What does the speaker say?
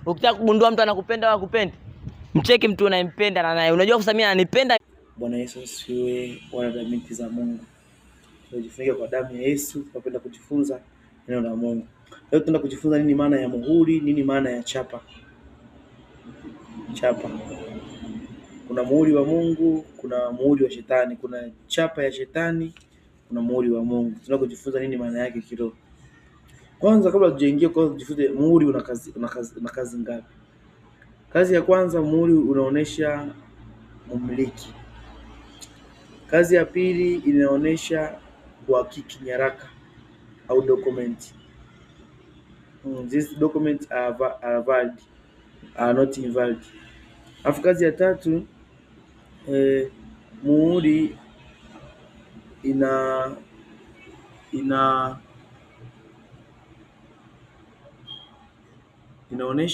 Ukitaka kugundua mtu anakupenda au hakupendi, mcheki mtu unayempenda na naye. Unajua kusamia ananipenda. Bwana Yesu asifiwe, wana na binti za Mungu. Tunajifunika kwa damu ya Yesu, tunapenda kujifunza neno la Mungu. Leo tunaenda kujifunza nini maana ya muhuri, nini maana ya chapa. Chapa. Kuna muhuri wa Mungu, kuna muhuri wa shetani, kuna chapa ya shetani, kuna muhuri wa Mungu. Tunaenda kujifunza nini maana yake kiroho. Kwanza kabla tujaingia kwa tujifunze muhuri una kazi ngapi? Kazi ya kwanza, muhuri unaonesha mumiliki. Kazi ya pili inaonyesha kuhakiki nyaraka au document. These documents are valid, are not invalid. Alafu kazi ya tatu, muhuri ina inaonyesha